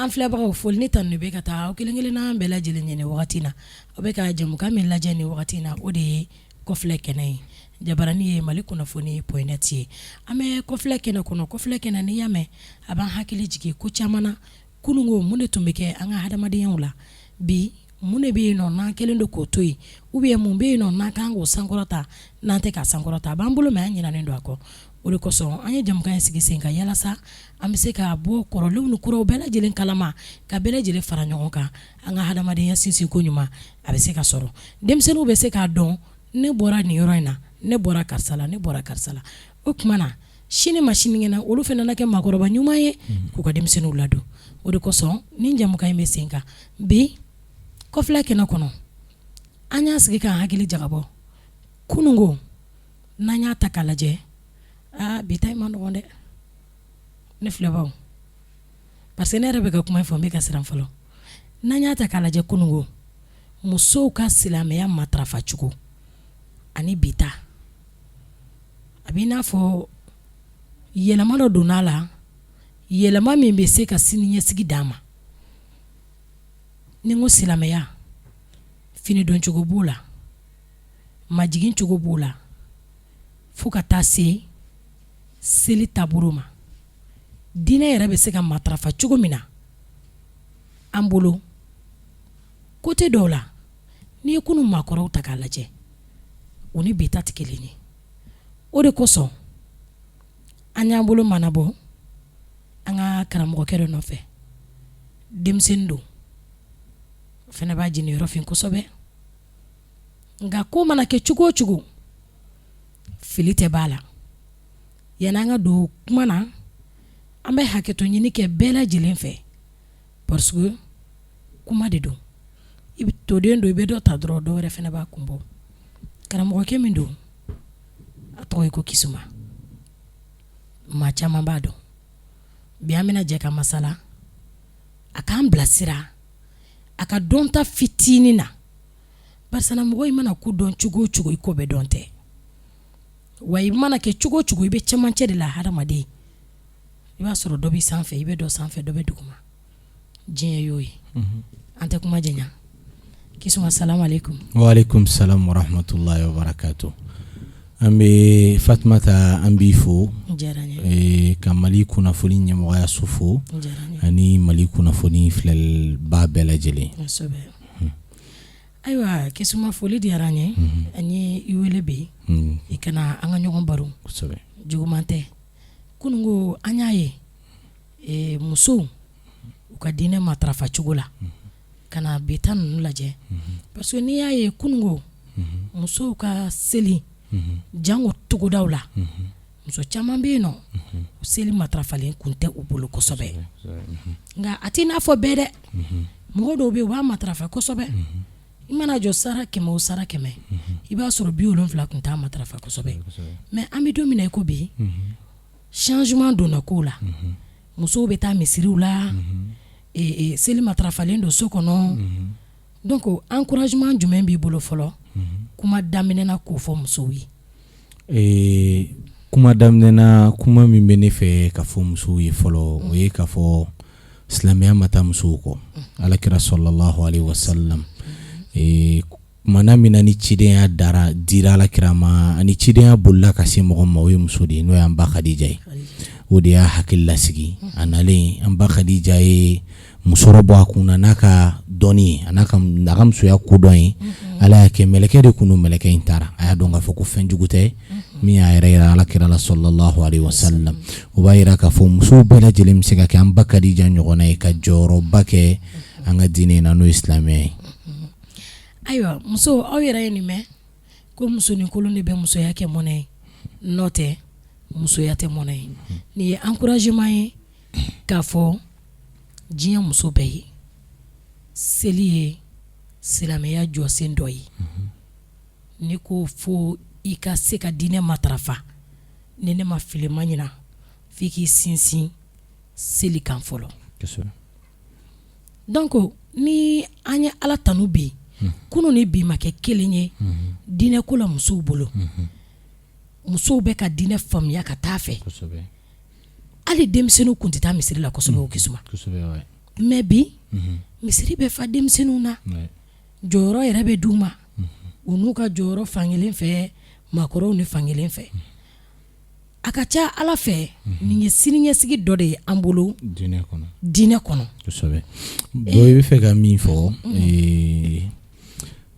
An filɛbagaw foli ni tanu bɛ ka taa aw kelen kelenna bɛɛ lajɛlen ye nin wagati na. Aw bɛ ka jɛmukan min lajɛ nin wagati na, o de ye kɔfilɛ kɛnɛ ye. Jabarani ye Mali kunnafoni point net ye. An bɛ kɔfilɛ kɛnɛ kɔnɔ, kɔfilɛ kɛnɛ n'i y'a mɛn a b'an hakili jigin ko caman na. Kununko mun de tun bɛ kɛ an ka hadamadenyaw la, bi mun de bɛ yen nɔ n'an kɛlen don k'o to yen ou bien mun bɛ yen nɔ n'an kan k'o sankɔrɔta n'an tɛ k'a sankɔrɔta, a b'an bolo mais an ɲinɛnen don a kɔ. O de kosɔn an ye jɛmukan in sigi sen kan yalasa an bɛ se ka bɔ kɔrɔlenw ni kuraw bɛɛ lajɛlen kalama, ka bɛɛ lajɛlen fara ɲɔgɔn kan, an ka hadamadenya sinsin ko ɲuman a bɛ se ka sɔrɔ. Denmisɛnninw bɛ se k'a dɔn ne bɔra nin yɔrɔ in na, ne bɔra karisa la, ne bɔra karisa la. O tuma na sini ma sinikɛnɛ olu fana na kɛ maakɔrɔba ɲuman ye k'u ka denmisɛnninw ladon. O de kosɔn ni jɛmukan in bɛ sen kan bi kɔfilɛ kɛnɛ kɔnɔ, an y'a sigi k'an hakili jagabɔ kununko n'an y'a ta k'a lajɛ, aa bi ta in man nɔgɔn dɛ ne filɛbagaw, parce que ne yɛrɛ bɛ ka kuma in fɔ n bɛ ka siran fɔlɔ. N'an y'a ta k'a lajɛ kununko musow ka silamɛya matarafa cogo ani bi ta, a b'i n'a fɔ yɛlɛma dɔ donna a la, yɛlɛma min bɛ se ka siniɲɛsigi d'an ma. Ni n ko silamɛya, fini doncogo b'o la, majigin cogo b'o la, fo ka taa se seli taabolo ma. Diinɛ yɛrɛ bɛ se ka matarafa cogo min na an bolo côté dɔw la, n'i ye kunun maakɔrɔw ta k'a lajɛ, u ni bi ta tɛ kelen ye. O de kosɔn an y'an bolo manabɔ an ka karamɔgɔkɛ dɔ nɔfɛ. Denmisɛnnin don, o fana b'a jeniyɔrɔ fin kosɛbɛ, nka ko mana kɛ cogo o cogo, fili tɛ b'a la. Yanni an ka don kuma na, an bɛ hakɛto ɲini kɛ bɛɛ lajɛlen fɛ, parce que kuma de don, i bɛ toden don, i bɛ dɔ ta dɔrɔn, dɔ wɛrɛ fana b'a kun bɔ. Karamɔgɔkɛ min don, a tɔgɔ ye ko Kisuma, maa caman b'a dɔn. Bi an bɛna jɛ ka masala, a k'an bilasira a ka dɔnta fitinin na, barisa mɔgɔ i mana ko dɔn cogo o cogo, i ko bɛɛ dɔn tɛ wa. I mana kɛ cogo o cogo, i bɛ cɛmancɛ de la hadamaden, i b'a sɔrɔ dɔ bɛ sanfɛ, i bɛ dɔ sanfɛ, dɔ bɛ duguma. Diɲɛ y'o ye. An tɛ kuma janya. Kisuma, salamu aleykum. Waaleykum salam warahmatulahi wabarakatu. An bɛ Fatumata, an b'i fo ka Mali kunnafoni ɲɛmɔgɔyaso fo ani Mali kunnafoni filɛbaa bɛɛ lajɛlen. Ayiwa Kisuma, foli diyara an ye. An ye i wele bi i ka na an ka ɲɔgɔn baro. Juguman tɛ. Kununko an y'a ye musow u ka diinɛ matarafa cogo la, ka na bi ta ninnu lajɛ, parce que n'i y'a ye kununko musow ka seli, jango togodaw la, muso caman bɛ yen nɔ, seli matarafalen kun tɛ u bolo kosɛbɛ. Nka a t'i n'a fɔ bɛɛ dɛ, mɔgɔ dɔw bɛ yen, u b'a matarafa kosɛbɛ. I mana jɔ sara 100 o sara 100, i b'a sɔrɔ 70 tun t'a matarafa kosɛbɛ. Mais an bɛ don min na i ko bi, changement donna ko la, musow bɛ taa misiriw la, seli matarafalen don so kɔnɔ. Donc encouragement jumɛn b'i bolo fɔlɔ, kuma daminɛ na, k'o fɔ musow ye? Kuma daminɛ na, kuma min bɛ ne fɛ ka fɔ musow ye fɔlɔ, o ye k'a fɔ silamɛya ma taa musow kɔ. Alakira sallallahu alaihi wasallam, kumana min na ni cidenya dara dira alakira ma, ani cidenya bolila ka se mɔgɔ ma, o ye muso de ye, n'o y'an ba Kadija ye. O de y'a hakili lasigi. A nalen, an ba Kadija ye musɔrɔ bɔ a kun na n'a ka dɔnni ye, a n'a ka a ka musoya kodɔn ye. Ala y'a kɛ mɛlɛkɛ de kun don. Mɛlɛkɛ in taara, a y'a dɔn k'a fɔ ko fɛn jugu tɛ min y'a yɛrɛ yira alakira la sallallahu alaihi wasallam. O b'a yira k'a fɔ musow bɛɛ lajɛlen bɛ se ka kɛ an ba Kadija ɲɔgɔnna ye, ka jɔyɔrɔba kɛ an ka diinɛ in na, n'o ye silamɛya ye. Ayiwa muso, aw yɛrɛ ye nin mɛn ko musonin kolon de bɛ musoya kɛ mɔnɛ ye. N'o tɛ, musoya tɛ mɔnɛ ye. Nin ye encouragement ye k'a fɔ Diɲɛ muso bɛɛ ye, seli ye silamɛya jɔsen dɔ ye. N'i ko fo i ka se ka diinɛ matarafa, ni ne ma fili ma ɲina, f'i k'i sinsin seli kan fɔlɔ. Donc ni an ye Ala tanu bi, kunun ni bi ma kɛ kelen ye diinɛ ko la musow bolo. Musow bɛ ka diinɛ faamuya ka taa fɛ. Hali denmisɛnninw tun tɛ taa misiri la kosɛbɛ, o Kisuma, mais bi misiri bɛ fa denmisɛnninw na, jɔyɔrɔ yɛrɛ bɛ d'u ma, u n'u ka jɔyɔrɔ fankelen fɛ, maakɔrɔw ni fankelen fɛ. A ka ca Ala fɛ, nin ye siniɲɛsigi dɔ de ye an bolo diinɛ kɔnɔ. Diinɛ kɔnɔ. Kosɛbɛ. Bon, i bɛ fɛ ka min fɔ,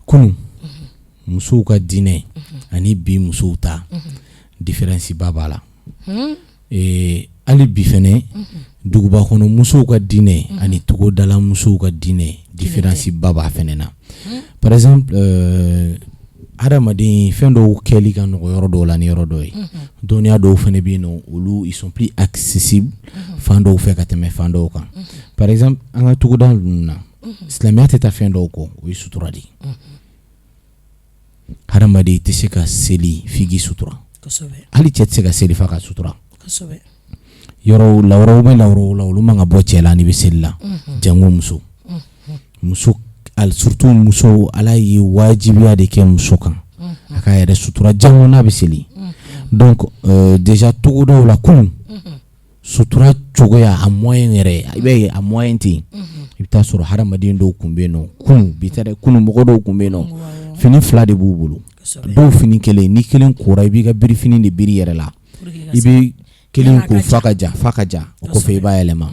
kunun musow ka diinɛ ani bi musow ta, différence ba b'a la. Hali bi fɛnɛ, duguba kɔnɔ musow ka diinɛ ani togodala musow ka diinɛ, différence ba b'a fɛnɛ na. Par exemple, hadamaden fɛn dɔw kɛli ka nɔgɔ yɔrɔ dɔw la ni yɔrɔ dɔw ye. Dɔnniya dɔw fɛnɛ bɛ yen nɔ, olu, ils sont plus accessibles fan dɔw fɛ ka tɛmɛ fan dɔw kan. Par exemple, an ka togoda ninnu na, silamɛya tɛ taa fɛn dɔw kɔ, o ye sutura de ye. Hadamaden tɛ se ka seli f'i k'i sutura. Hali cɛ tɛ se ka seli f'a ka sutura. Yɔrɔ lawuraw bɛ lawuraw la, olu man ka bɔ cɛ la n'i bɛ seli la, jango muso. Muso, surtout muso, Ala ye wajibiya de kɛ muso kan a k'a yɛrɛ sutura, jango n'a bɛ seli. Donc déjà togodaw la kunun, sutura cogoya a moyen yɛrɛ, i b'a ye a moyen tɛ yen. I bɛ taa sɔrɔ hadamaden dɔw tun bɛ yen nɔ kunun, bi tɛ dɛ, kunun mɔgɔ dɔw tun bɛ yen nɔ, fini fila de b'u bolo, dɔw fini kelen, ni kelen kora, i b'i ka birifini de biri yɛrɛ la, i bɛ kelen ko f'a ka ja, f'a ka ja, o kɔfɛ i b'a yɛlɛma.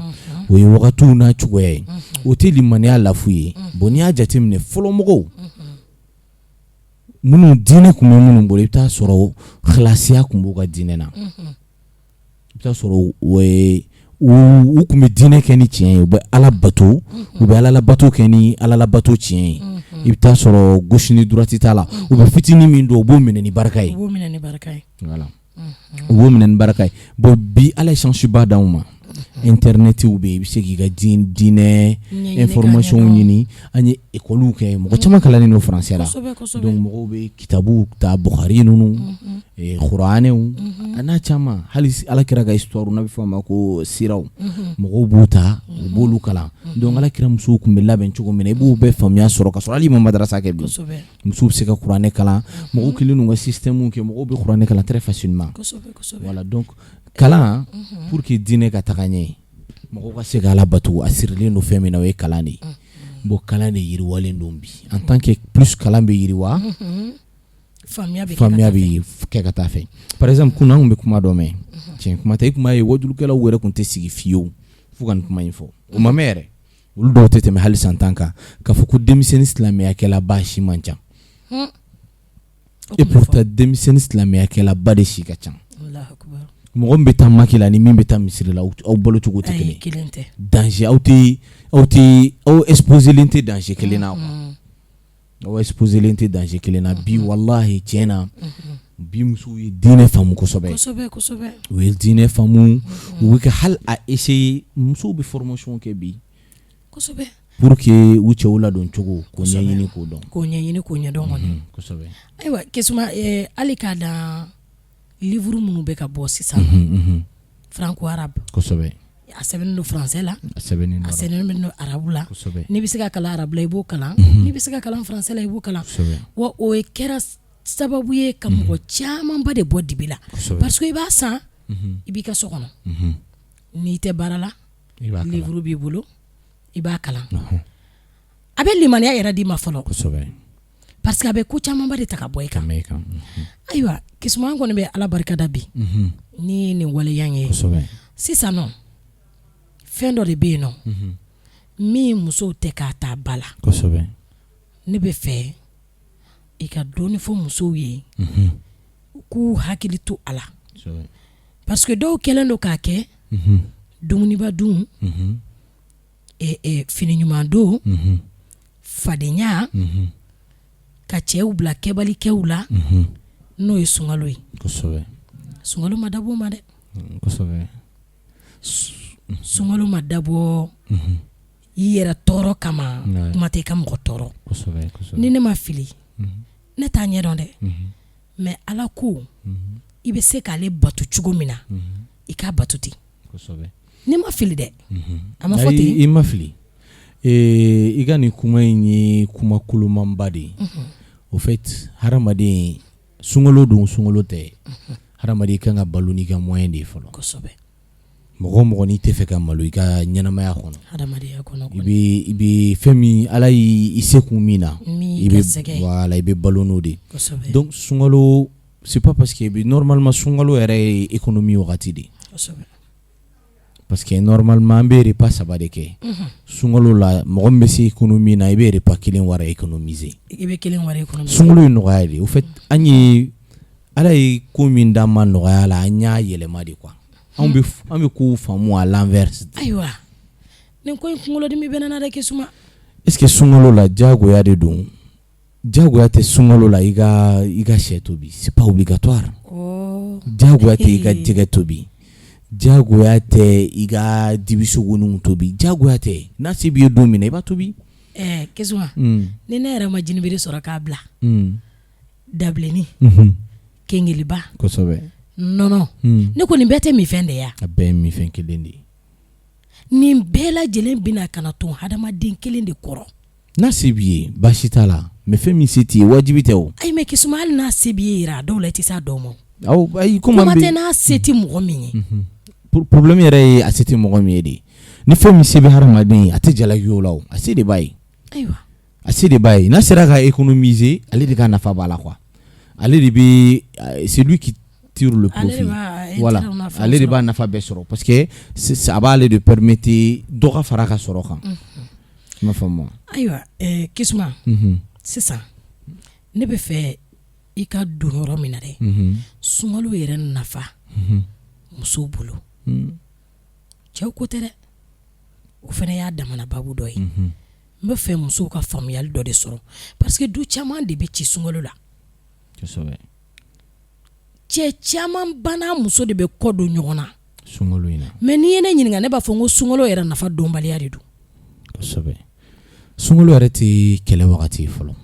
O ye wagatiw n'a cogoya ye, o tɛ limaniya lafu ye. Bon, n'i y'a jateminɛ, fɔlɔ mɔgɔw minnu diinɛ tun bɛ minnu bolo, i bɛ taa sɔrɔ halasiya tun b'u ka diinɛ na. I bɛ taa sɔrɔ u tun bɛ diinɛ kɛ ni tiɲɛ ye, u bɛ Ala bato, u bɛ Ala labato kɛ ni Ala labato tiɲɛ ye. I bɛ taa sɔrɔ gauche ni droite t'a la, u bɛ fitinin min dɔn, u b'o minɛ ni barika ye. Voilà, u b'o minɛ ni barika ye. Bon, bi Ala ye chance ba d'anw ma, internetiw bɛ yen, i bɛ se k'i ka diinɛ information ɲini. An ye école kɛ, mɔgɔ caman kalannen don français la, donc mɔgɔw bɛ kitabuw ta, Bukhari ninnu, kuranɛw, a n'a caman, hali Ala kira ka histoire n'a bɛ fɔ a ma ko siraw, mɔgɔw b'u ta, u b'olu kalan. Donc Ala kira musow tun bɛ labɛn cogo min na, i b'o bɛɛ faamuya sɔrɔ ka sɔrɔ hali i ma madarasa kɛ. Bi musow bɛ se ka kuranɛ kalan, mɔgɔw kɛlen n'u ka système kɛ, mɔgɔw bɛ kuranɛ kalan très facilement. Voilà, donc kalan, pour que diinɛ ka taga ɲɛ, mɔgɔw ka se ka Ala bato, a sirilen don fɛn min na, o ye kalan de ye. Bon, kalan de yiriwalen don bi. En tant que plus kalan bɛ yiriwa, faamuya bɛ kɛ ka taa fɛ. Par exemple, kunun an tun bɛ kuma dɔ mɛn, tiɲɛ kuma tɛ, i tun b'a ye wajulukɛlaw yɛrɛ tun tɛ sigi fiyewu fo ka nin kuma in fɔ. O ma mɛn yɛrɛ, olu dɔw tɛ tɛmɛ hali san 10 kan, k'a fɔ ko denmisɛnnin silamɛyakɛlaba si man ca. Et pourtant denmisɛnnin silamɛyakɛlaba de si ka ca. Mɔgɔ min bɛ taa maki la ni min bɛ taa misiri la, aw balo cogo tɛ kelen ye. Danger, aw tɛ aw tɛ aw exposé len tɛ danger kelen na quoi. Aw exposé len tɛ danger kelen na. Bi, walahi, tiɲɛ na, bi musow ye diinɛ faamu kosɛbɛ. U ye diinɛ faamu, u bɛ ka hali a essayer, musow bɛ formation kɛ bi pour que u cɛw ladon cogo k'o ɲɛɲini k'o dɔn. K'o ɲɛɲini k'o ɲɛdɔn kɔni. Kosɛbɛ. Ayiwa Kesuma, hali k'a dan livre minnu bɛ ka bɔ sisan, franco arabe. A sɛbɛnnen don français la, a sɛbɛnnen a sɛbɛnnen don arabu la. N'i bɛ se ka kalan arabu la, i b'o kalan, n'i bɛ se ka kalan français la, i b'o kalan. Wa o kɛra sababu ye ka mɔgɔ camanba de bɔ dibi la, parce que i b'a san, i b'i ka so kɔnɔ, n'i tɛ baara la, livre b'i bolo, i b'a kalan. A bɛ limaniya yɛrɛ d'i ma fɔlɔ, parce que a bɛ ko camanba de ta ka bɔ i kan. Ayiwa Kisuma, an kɔni bɛ Ala barikada bi ni nin waleya ye. Sisan nɔ, fɛn dɔ de bɛ yen nɔ min musow tɛ k'a ta ba la. Ne bɛ fɛ i ka dɔɔni fɔ musow ye, u k'u hakili to a la, parce que dɔw kɛlen don k'a kɛ dumuniba dun, fini ɲuman don, fadenya, ka cɛw bila kɛbalikɛw la, n'o ye sunkalo ye. Sunkalo ma dabɔ o ma dɛ. Sunkalo ma dabɔ I yɛrɛ tɔɔrɔ kama, kuma tɛ i ka mɔgɔ tɔɔrɔ. Ni ne ma fili, ne t'a ɲɛdɔn dɛ, mais Ala ko i bɛ se k'ale bato cogo min na, i k'a bato ten. Ne ma fili dɛ, a ma fɔ ten? I ma fili. I ka nin kuma in ye kuma kolomanba de ye. Au fait, hadamaden, sunkalo don, sunkalo tɛ, hadamaden kan ka balo n'i ka moyen de ye fɔlɔ. Mɔgɔ mɔgɔ n'i tɛ fɛ ka malo i ka ɲɛnamaya kɔnɔ, adamadenya kɔnɔ, i bɛ fɛn min Ala y'i se kun min na, i bɛ, voilà, i bɛ balo n'o de ye. Donc sunkalo, c'est pas parce que normalement sunkalo yɛrɛ ye économie wagati de ye. Parce que normalement an bɛ repas saba de kɛ sunkalo la. Mɔgɔ min bɛ se économie na, i bɛ repas kelen wari économiser. I bɛ kelen wari économiser. Sunkalo ye nɔgɔya de ye. Au fait, an ye Ala ye ko min d'an ma nɔgɔya la, an y'a yɛlɛma de quoi. An bɛ kow faamu à l'inverse. Ayiwa, nin ko in kunkolodimi bɛ ne na dɛ, Kesuma. Est ce que sunkalo la diyagoya de don? Diyagoya tɛ sunkalo la i ka sɛ tobi, c'est pas obligatoire. Diyagoya tɛ i ka jɛgɛ tobi, diyagoya tɛ i ka dibisogoninw tobi, diyagoya tɛ. N'a se b'i ye don min na, i b'a tobi. Ɛɛ Kesuma, ni ne yɛrɛ ma jinibere sɔrɔ k'a bila, dabilenni, kengeliba, nɔnɔ, ne ko nin bɛɛ tɛ minfɛn de ye? A bɛɛ ye minfɛn kelen de ye. Nin bɛɛ lajɛlen bɛna ka na to hadamaden kelen de kɔrɔ. N'a se b'i ye, baasi t'a la, mais fɛn min se t'i ye, wajibi tɛ o. Ayi, mais Kesuma, hali n'a se b'i ye yɛrɛ, a dɔw la i tɛ se a dɔw ma. Awɔ, ayi. Kuma tɛ n'a se tɛ mɔgɔ min ye. Problème yɛrɛ ye a se tɛ mɔgɔ min ye de. Ni fɛn min se bɛ hadamaden ye, a tɛ jalaki o la o, a se de b'a ye. A se de b'a ye. N'a sera ka économiser, ale de ka nafa b'a la quoi. Ale de bɛ, c'est lui qui tire le profit. Voilà, ale de b'a nafa bɛɛ sɔrɔ parce que a b'ale de permettre dɔ ka fara a ka sɔrɔ kan. I m'a faamu wa? Ayiwa, Kesuma, sisan ne bɛ fɛ i ka don yɔrɔ min na dɛ, sunkalo yɛrɛ nafa musow bolo, cɛw ko tɛ dɛ, o fana y'a damana babu dɔ ye. N bɛ fɛ musow ka faamuyali dɔ de sɔrɔ parce que du caman de bɛ ci sunkalo la. Cɛ caman banna, muso de bɛ kɔ don ɲɔgɔn na sunkalo in na. Mais n'i ye ne ɲininka, ne b'a fɔ n ko sunkalo yɛrɛ nafa dɔnbaliya de don. Kosɛbɛ. Sunkalo yɛrɛ tɛ kɛlɛ wagati ye fɔlɔ.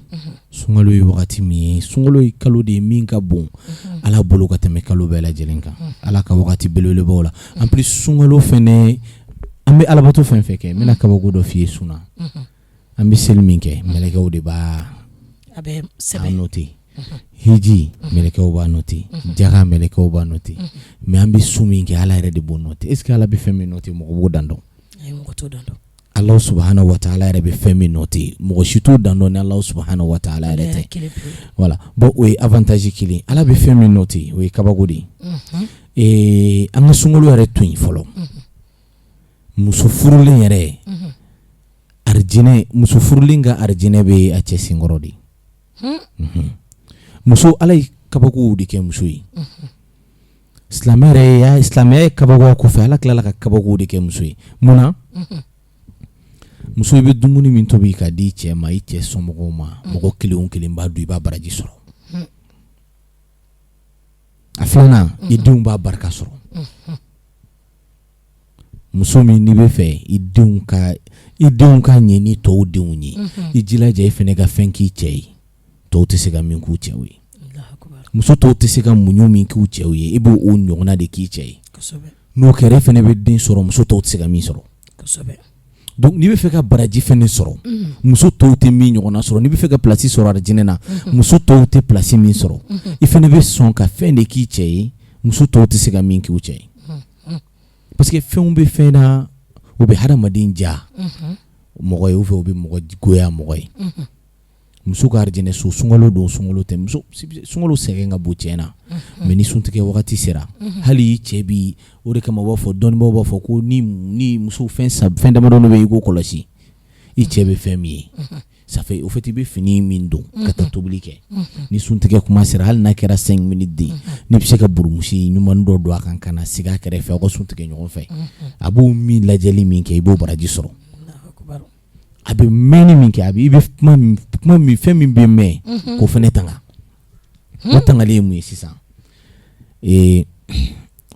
Sunkalo ye wagati min ye, sunkalo ye kalo de ye min ka bon Ala bolo ka tɛmɛ kalo bɛɛ lajɛlen kan, Ala ka wagati belebelebaw la. En plus, sunkalo fɛnɛ, an bɛ alabato fɛn fɛn kɛ, n bɛna kabako dɔ f'i ye. Sun na, an bɛ seli min kɛ, mɛlɛkɛw de b'a a bɛ sɛbɛn noter. Hiji, mɛlɛkɛw b'a noter. Jaga, mɛlɛkɛw b'a noter. Mais an bɛ sun min kɛ, Ala yɛrɛ de b'o noter. Est ce que Ala bɛ fɛn min noter, mɔgɔ b'o dan dɔn? Mɔgɔ t'o dan dɔn. Ala subahana wa taala yɛrɛ bɛ fɛn min noter, mɔgɔ si t'o dan dɔn ni Ala subahana wa taala yɛrɛ tɛ. Voilà, bon, o ye avantage kelen. Ala bɛ fɛn min noter, o ye kabako de ye. An ka sunkalo yɛrɛ to yen fɔlɔ. Muso furulen yɛrɛ, arijinɛ, muso furulen ka arijinɛ bɛ a cɛ senkɔrɔ de. Muso, Ala ye kabakow de kɛ muso ye. Silamɛ yɛrɛ, silamɛya ye kabakoya kɔfɛ, Ala tilala ka kabakow de kɛ muso ye. Mun na? Muso, i bɛ dumuni min tobi ka di cɛ ma, i cɛ somɔgɔw ma, mɔgɔ kelen o kelen b'a dun, i b'a baraji sɔrɔ. A filanan, i denw b'a barika sɔrɔ. Muso min n'i bɛ fɛ i denw ka ɲɛ ni tɔw denw ye, i jilaja i fana ka fɛn k'i cɛ ye tɔw tɛ se ka min k'u cɛw ye. Muso tɔw tɛ se ka muɲu min k'u cɛw ye, i b'o o ɲɔgɔnna de k'i cɛ ye. N'o kɛra, e fana bɛ den sɔrɔ muso tɔw tɛ se ka min sɔrɔ. Donc n'i bɛ fɛ ka baraji fɛnɛ sɔrɔ, muso tɔw tɛ min ɲɔgɔnna sɔrɔ, n'i bɛ fɛ ka place sɔrɔ arijinɛ na, muso tɔw tɛ place min sɔrɔ, i fana bɛ sɔn ka fɛn de k'i cɛ ye muso tɔw tɛ se ka min k'u cɛ ye. Parce que fɛnw bɛ fɛn na, u bɛ hadamaden ja mɔgɔ ye, u fɛ u bɛ mɔgɔ goya mɔgɔ ye. Muso ka arijinɛ so, sunkalo don, sunkalo tɛ, muso, sunkalo sɛgɛn ka bon tiɲɛ na, mais ni suntigɛ wagati sera, hali i cɛ bi, o de kama u b'a fɔ, dɔnnibaw b'a fɔ ko ni muso, fɛn fɛn damadɔ bɛ yen, i k'o kɔlɔsi i cɛ bɛ fɛn min ye. Ça fait, au fait, i bɛ fini min don ka taa tobili kɛ, ni suntigɛ kuma sera, hali n'a kɛra 5 minutes de ye, n'i bɛ se ka burumusi ɲuman dɔ don a kan ka na sigi a kɛrɛfɛ, aw ka suntigɛ ɲɔgɔn fɛ, a b'o min lajɛli min kɛ, i b'o baraji sɔrɔ. A bɛ mɛnni min kɛ, a bɛ i bɛ kuma min, fɛn min bɛ mɛn, k'o fana tanga. O tangali ye mun ye sisan?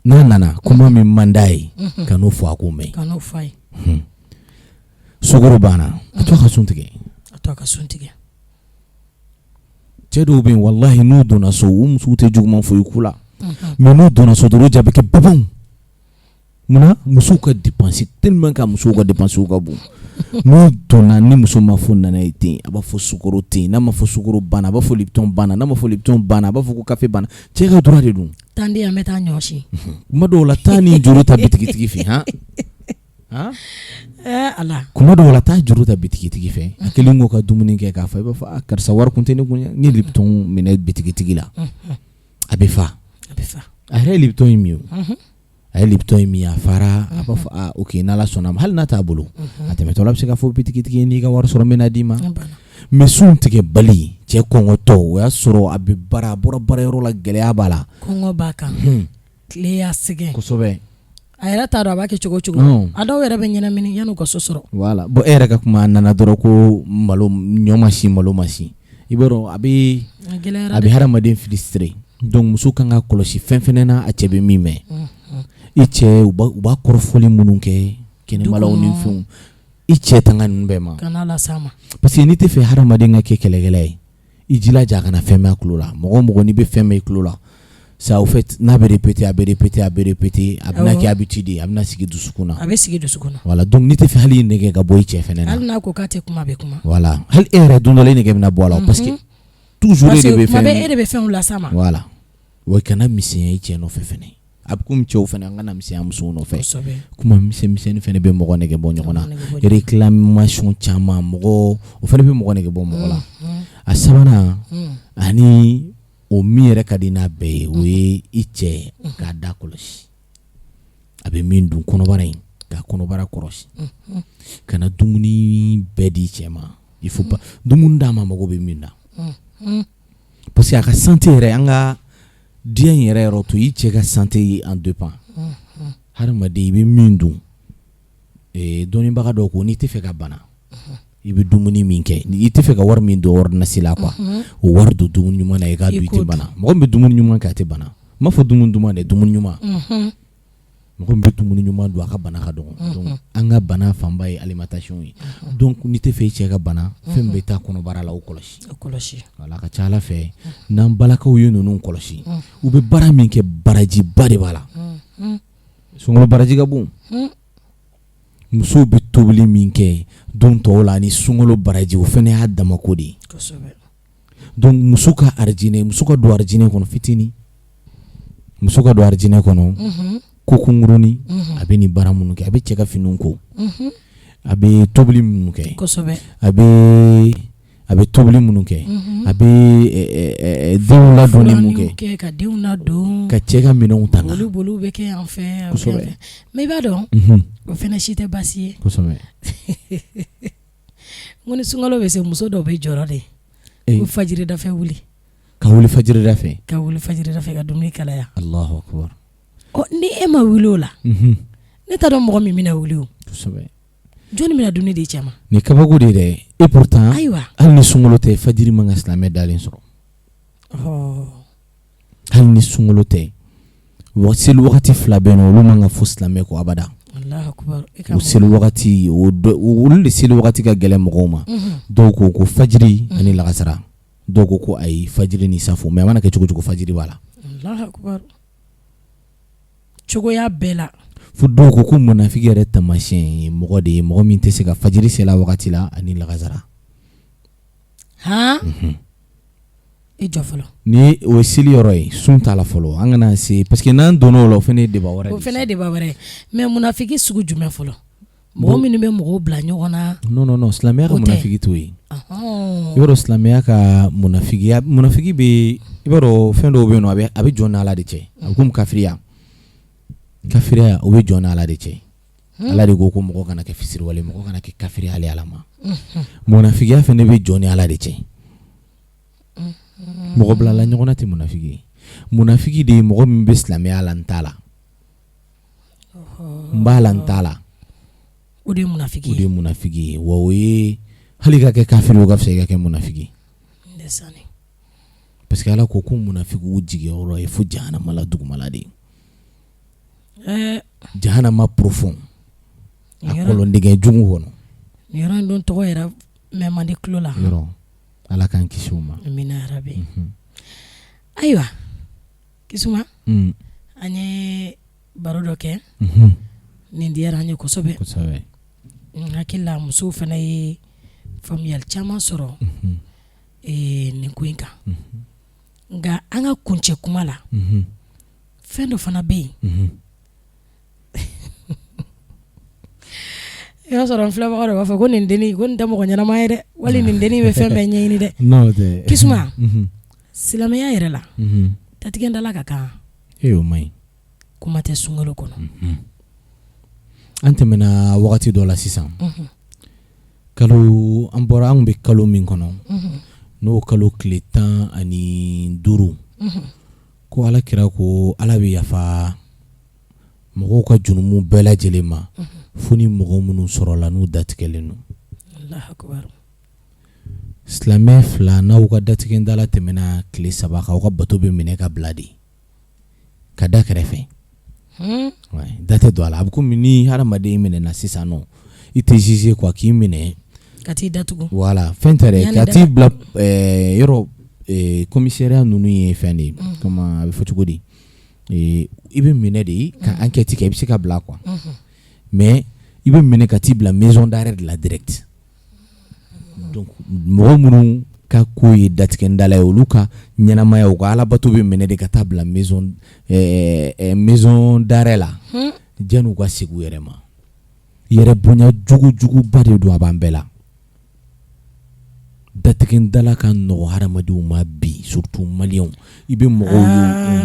N'a nana, kuma min man d'a ye, ka n'o fɔ a k'o mɛn. Ka n'o fɔ a ye. Sukaro banna, a to a ka sun tigɛ. A to a ka sun tigɛ. Cɛ dɔw bɛ yen, walahi, n'u donna so, u musow tɛ juguman foyi k'u la, mais n'u donna so dɔrɔn, u ja bɛ kɛ babanw. Munna? Musow ka dépense, tellement que musow ka dépense ka bon. N'u donna, ni muso ma fɔ nana ye ten, a b'a fɔ sukaro tɛ yen. N'a ma fɔ sukaro banna, a b'a fɔ Lipton banna. N'a ma fɔ Lipton banna, a b'a fɔ ko café banna. Cɛ ka droit de don. Tan di yan, n bɛ taa ɲɔ si. Kuma dɔw la, taa ni juru ta bitigitigi fɛ han han. Ala. Kuma dɔw la, taa juru ta bitigitigi fɛ. A kelen ko ka dumuni kɛ k'a fɔ, i b'a fɔ a karisa, wari kun tɛ ne kun, n ye Lipton minɛ bitigitigi la, a bɛ fa. A bɛ fa. A yɛrɛ ye Lipton in min o, a ye Lipton in min, a fara. A b'a fɔ aa ok, n'Ala sɔnna ma. Hali n'a t'a bolo, a tɛmɛtɔ la, a bɛ se k'a fɔ bitigitigi ye, n'i ka wari sɔrɔ, n bɛna d'i ma. Mais sun tigɛ bali, cɛ kɔngɔtɔ, o y'a sɔrɔ a bɛ baara, a bɔra baarayɔrɔ la, gɛlɛya b'a la. Kɔngɔ b'a kan, tile y'a sɛgɛn. Kosɛbɛ. A yɛrɛ t'a dɔn a b'a kɛ cogo cogo. A dɔw yɛrɛ bɛ ɲɛnamini yan'u ka so sɔrɔ. Voilà. Bon, e yɛrɛ ka kuma, a nana dɔrɔn ko malo, ɲɔ ma si, malo ma si. I b'a dɔn, a bɛ hadamaden frustrer. Donc muso kan ka kɔlɔsi fɛn fɛnɛ na, a cɛ bɛ min mɛn. I cɛ, u b'a kɔrɔfɔli minnu kɛ kɛnɛmalaw ni fɛnw, i cɛ tanga ninnu bɛɛ ma. Kana las'a ma. Parce que n'i tɛ fɛ hadamaden ka kɛ kɛlɛkɛla ye, i jilaja a kana fɛn mɛn a tulo la. Mɔgɔ o mɔgɔ, n'i bɛ fɛn mɛn i tulo la, ça au fait, n'a bɛ répéter, a bɛ répéter, a bɛ répéter, a bɛna kɛ habitude ye, a bɛna sigi dusukun na. A bɛ sigi dusukun na. Voilà. Donc n'i tɛ fɛ hali i nege ka bɔ i cɛ fɛnɛ na. Hali n'a ko k'a tɛ kuma, a bɛ kuma. Voilà, hali e yɛrɛ, don dɔ la, i nege bɛna bɔ a la, parce que toujours e de bɛ fɛn, e de bɛ fɛnw las'a ma. Voilà. Wa kana misɛnya i cɛ nɔfɛ fɛnɛ. A bɛ komi cɛw fɛnɛ, an kana misɛnya musow nɔfɛ. Kuma misɛn misɛnnin fɛnɛ bɛ mɔgɔ nege bɔ ɲɔgɔn na. Réclamation caman, mɔgɔ, o fɛnɛ bɛ mɔgɔ nege bɔ mɔgɔ la. A sabanan, ani o min yɛrɛ ka di n'a bɛɛ ye, o ye i cɛ k'a da kɔlɔsi, a bɛ min dun, kɔnɔbara in, ka kɔnɔbara kɔlɔsi. Kana dumuni bɛɛ di cɛ ma. Il faut pas dumuni d'a ma, mago bɛ min na, parce que a ka santé yɛrɛ, an ka diɲɛ in yɛrɛ yɔrɔ to, i cɛ ka santé ye en dépend. Hadamaden, i bɛ min dun, dɔnnibaga dɔw ko n'i tɛ fɛ ka bana, i bɛ dumuni min kɛ, i tɛ fɛ ka wari min don ordonnance la quoi, o wari don dumuni ɲuman na, i k'a dun, i tɛ bana. Mɔgɔ min bɛ dumuni ɲuman kɛ, a tɛ bana. N m'a fɔ dumuni duman dɛ, dumuni ɲuman. Mɔgɔ min bɛ dumuni ɲuman dun, a ka bana ka dɔgɔ. Donc an ka bana fanba ye alimentation ye. Donc n'i tɛ fɛ i cɛ ka bana, fɛn bɛ taa kɔnɔbara la, o kɔlɔsi. O kɔlɔsi. Voilà, a ka ca Ala fɛ, n'an balakaw ye ninnu kɔlɔsi, u bɛ baara min kɛ, barajiba de b'a la. Sunkalo baraji ka bon. Musow bɛ tobili min kɛ don tɔw la, ani sunkalo baraji, o fana y'a damako de ye. Donc muso ka arijinɛ, muso ka don arijinɛ kɔnɔ fitinin, muso ka don arijinɛ kɔnɔ ko kunkurunin, a bɛ nin baara minnu kɛ: a bɛ cɛ ka finiw ko, a bɛ tobili minnu kɛ, a bɛ tobili minnu kɛ, a bɛ denw ladonni mun kɛ, ka denw ladon, ka cɛ ka minɛnw ta. Olu bolo bɛ kɛ yan fɛ. Mais i b'a dɔn, o fana si tɛ baasi ye. N ko ni sunkalo bɛ se, muso dɔw bɛ jɔrɔ de ko fajiri dafɛ wuli. Ka wuli fajiri da fɛ. Ka wuli fajiri da fɛ ka dumuni kalaya. Allahu akbar. Ɔ, ni e ma wuli o la, ne t'a dɔn mɔgɔ min bɛna wuli o. Jɔnni bɛna dumuni di cɛ ma? Nin kabako de ye dɛ. Et pourtant, ayiwa, hali ni sunkalo tɛ, fajiri man ka silamɛ dalen sɔrɔ. Hali ni sunkalo tɛ, seli wagati fila bɛ yen nɔ, olu man ka fɔ silamɛ ko abada. O seli wagati, olu de seli wagati ka gɛlɛn mɔgɔw ma. Dɔw ko ko fajiri ani lagasara, dɔw ko ko ayi, fajiri ni safo. Mais a mana kɛ cogo cogo, fajiri b'a la. Cogoya bɛɛ la. Fo dɔw ko ko munafiki yɛrɛ taamasiyɛn ye mɔgɔ de ye, mɔgɔ min tɛ se ka fajiri seli a wagati la ani lagasara. Han, i jɔ fɔlɔ. Ni o ye seli yɔrɔ ye, sun t'a la fɔlɔ. An kana se, parce que n'an donna o la, o fana ye débat wɛrɛ de ye. O fana ye débat wɛrɛ ye. Mais munafiki sugu jumɛn fɔlɔ? Mɔgɔ minnu bɛ mɔgɔw bila ɲɔgɔn na. Non, non, non, silamɛya ka munafiki t'o ye. I b'a dɔn, silamɛya ka munafigiya, munafiki bɛ, i b'a dɔn, fɛn dɔw bɛ yen nɔ, a bɛ jɔn n'Ala de cɛ. A bɛ komi kafiriya. Kafiriya, o bɛ jɔn n'Ala de cɛ. Ala de ko ko mɔgɔ kana kɛ fisiriwale, mɔgɔ kana kɛ kafiri ale Ala ma. Munafigiya fana bɛ jɔn ni Ala de cɛ. Mɔgɔ bilala ɲɔgɔn na tɛ munafiki ye. Munafiki de ye mɔgɔ min bɛ silamɛya la, n t'a la, n b'a la, n t'a la. O de ye munafiki ye. O de ye munafiki ye. Wa o ye, hali ka kɛ kafiri, o ka fisa i ka kɛ munafiki. Parce que Ala ko ko munafikiw jigiyɔrɔ ye fo jahanama la dugumala de ye. Jahanama profond, a kɔlɔn dingɛ jugu kɔnɔ. Nin yɔrɔ in dun tɔgɔ yɛrɛ mɛn man di tulo la. Yɔrɔ Ala k'an kisi o ma. Amina yarabi. Ayiwa Kisuma, an ye baro dɔ kɛ nin diyara an ye kosɛbɛ, kosɛbɛ, n hakili la musow fana ye faamuyali caman sɔrɔ nin ko in kan nka an ka kuncɛ kuma la fɛn dɔ fana bɛ yen i y'a sɔrɔ n filɛbagaw dɔ b'a fɔ ko nin dennin ko nin tɛ mɔgɔ ɲɛnama ye dɛ wali nin dennin bɛ fɛn bɛɛ ɲɛɲini dɛ Kisuma silamɛya yɛrɛ la datigɛndala ka kan o man ɲi kuma tɛ sunkalo kɔnɔ an tɛmɛna wagati dɔ la sisan kalo an bɔra an bɛ kalo min kɔnɔ n'o kalo tile 15 ko ala kira ko ala bɛ yafa mɔgɔw ka jurumu bɛɛ lajɛlen ma fo ni mɔgɔ minnu sɔrɔla n'u datigɛlen don silamɛ fila n'aw ka datigɛndala tɛmɛna tile 3 kan aw ka bato bɛ minɛ ka bila de ka da kɛrɛfɛ da tɛ don a la a bɛ komi ni hadamaden minɛna sisan nɔ i tɛ juger quoi k'i minɛ ka t'i datugu voilà fɛn tɛ dɛ ka t'i bila yɔrɔ commissariat ninnu ye fɛn de ye comment a bɛ fɔ cogo di i bɛ minɛ de ka enquête kɛ i bɛ se ka bila quoi mais i bɛ minɛ ka t'i bila maison d'arrêt de la direct donc mɔgɔ minnu ka ko ye datigɛndala ye olu ka ɲɛnamaya u ka alabato bɛ minɛ de ka taa bila maison d'arrêt la janni u ka segin u yɛrɛ ma yɛrɛ bonya jugu juguba de don a b'an bɛɛ la datigɛndala ka nɔgɔ hadamadenw ma bi surtout maliyɛnw i bɛ mɔgɔw ye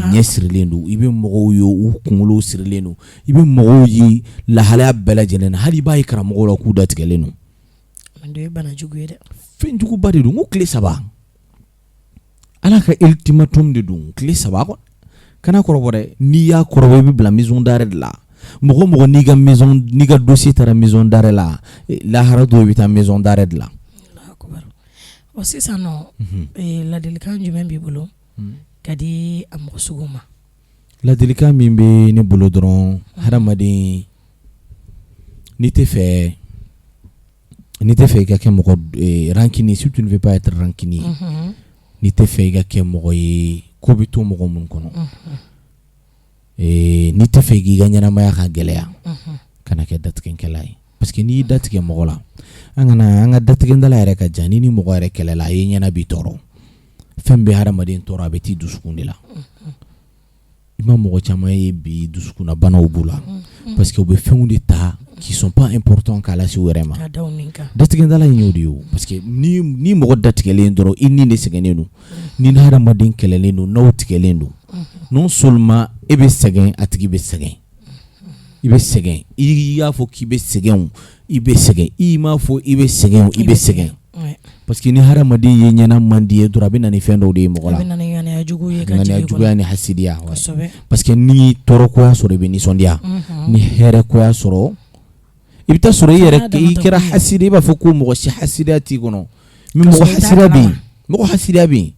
u ɲɛ sirilen don i bɛ mɔgɔw ye u kunkolo sirilen don i bɛ mɔgɔw ye lahalaya bɛɛ lajɛlen na hali i b'a ye karamɔgɔw la k'u datigɛlen don fɛn juguba de don ko tile 3 ala ka ultimatum de don tile 3 kɔ kana kɔrɔbɔ dɛ n'i y'a kɔrɔbɔ i bɛ bila maison d'arrêt de la mɔgɔ mɔgɔ n'i ka maison n'i ka dossier taara maison d'arrêt la lahara don i bɛ taa maison d'arrêt de la. Ɔ sisan nɔ ladilikan jumɛn b'i bolo ka di a mɔgɔ sugu ma? Ladilikan min bɛ ne bolo dɔrɔn hadamaden n'i tɛ fɛ n'i tɛ fɛ i ka kɛ mɔgɔ rancunier si tu ne veux pas être rancunier n'i tɛ fɛ i ka kɛ mɔgɔ ye ko bɛ to mɔgɔ mun kɔnɔ n'i tɛ fɛ k'i ka ɲɛnamaya ka gɛlɛya kana kɛ datigɛkɛla ye parce que n'i y'i datigɛ mɔgɔ la an kana an ka datigɛndala yɛrɛ ka jan ni ni mɔgɔ yɛrɛ kɛlɛla a ye ɲɛna b'i tɔɔrɔ fɛn bɛ hadamaden tɔɔrɔ a bɛ t'i dusukun de la i ma mɔgɔ caman ye bi dusukunnabanaw b'u la parce que u bɛ fɛnw de ta qui sont pas importants k'a lase u yɛrɛ ma datigɛndala in y'o de ye o parce que ni mɔgɔ datigɛlen dɔrɔn i ni de sɛgɛnnen don ni ni hadamaden kɛlɛlen don n'aw tigɛlen don non seulement e bɛ sɛgɛn a tigi bɛ sɛgɛn i bɛ sɛgɛn i y'a fɔ k'i bɛ sɛgɛn i bɛ sɛgɛn i m'a fɔ i bɛ sɛgɛn i bɛ sɛgɛn parce que ni hadamaden ye ɲɛna man di ye dɔrɔn a bɛ na ni fɛn dɔw de ye mɔgɔ la ŋaniya juguya ni hasidiya parce que ni tɔɔrɔkoya sɔrɔ i bɛ nisɔndiya ni hɛrɛkoya sɔrɔ i bɛ taa sɔrɔ i yɛrɛ i kɛra hasidi i b'a fɔ ko mɔgɔ si hasidiya t'i kɔnɔ mais mɔgɔ hasidiya bɛ yen mɔgɔ hasidiya bɛ yen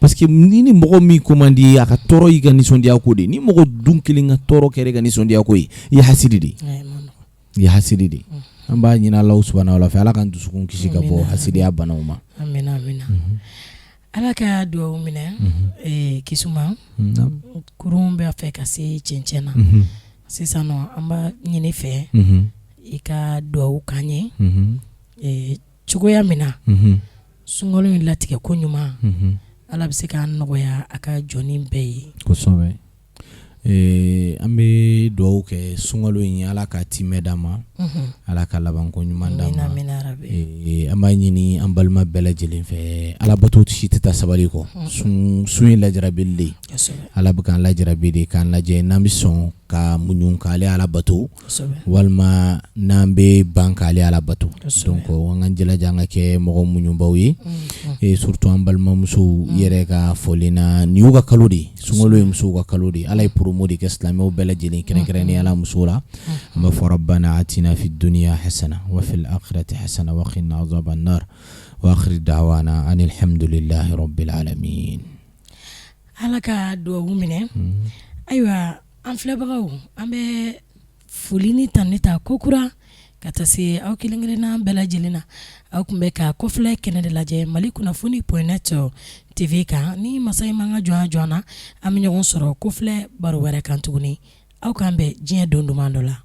parce que ni ni mɔgɔ min ko man di a ka tɔɔrɔ y'i ka nisɔndiya ko de ni mɔgɔ dun kelen ka tɔɔrɔ kɛra i ka nisɔndiya ko ye i ye hasidi de ye i ye hasidi de ye an b'a ɲini Alahu subahana wa taala fɛ Ala k'an dusukun kisi ka bɔ hasidiya banaw ma amina amina Ala ka dugawu minɛ Kisuma kurun b'a fɛ ka se cɛncɛn na sisan nɔ an b'a ɲini i fɛ i ka dugawu k'an ye cogoya min na sunkalo in latigɛ ko ɲuman Ala bɛ se k'a nɔgɔya a ka jɔn bɛɛ ye kosɛbɛ an bɛ dugawu kɛ sunkalo in Ala ka timɛ d'an ma Ala ka labanko ɲuman d'an ma an b'a ɲini an balima bɛɛ lajɛlen fɛ alabato si tɛ taa sabali kɔ sun ye lajarabili de ye Ala bɛ k'an lajarabi de k'an lajɛ n'an bɛ sɔn ka muɲu k'ale Ala bato walima n'an bɛ ban k'ale Ala bato donc an k'an jilaja an ka kɛ mɔgɔ muɲubaw ye et surtout an balimamusow yɛrɛ ka fɔlen na nin y'u ka kalo de ye sunkalo ye musow ka kalo de ye Ala ye promo de kɛ silamɛw bɛɛ lajɛlen kɛrɛnkɛrɛnnenya la musow la an b'a fɔ rabbana atina fid dunya hasana wa fil akhirati hasana wa qina azaban nar wa akhir da'wana anil hamdulillahi rabbil alamin Ala ka dugawu minɛ ayiwa an filɛbagaw an bɛ foli ni tanuni ta kokura ka Ka taa se aw kelen-kelenna bɛɛ lajɛlen na. Aw tun bɛ ka kɔfilɛ kɛnɛ de lajɛ Mali kunnafoni point net TV kan. Ni masa in m'an ka jɔnya jɔ an na, an bɛ ɲɔgɔn sɔrɔ kɔfilɛ baro wɛrɛ kan tuguni. Aw k'an bɛn diɲɛ don duman dɔ la.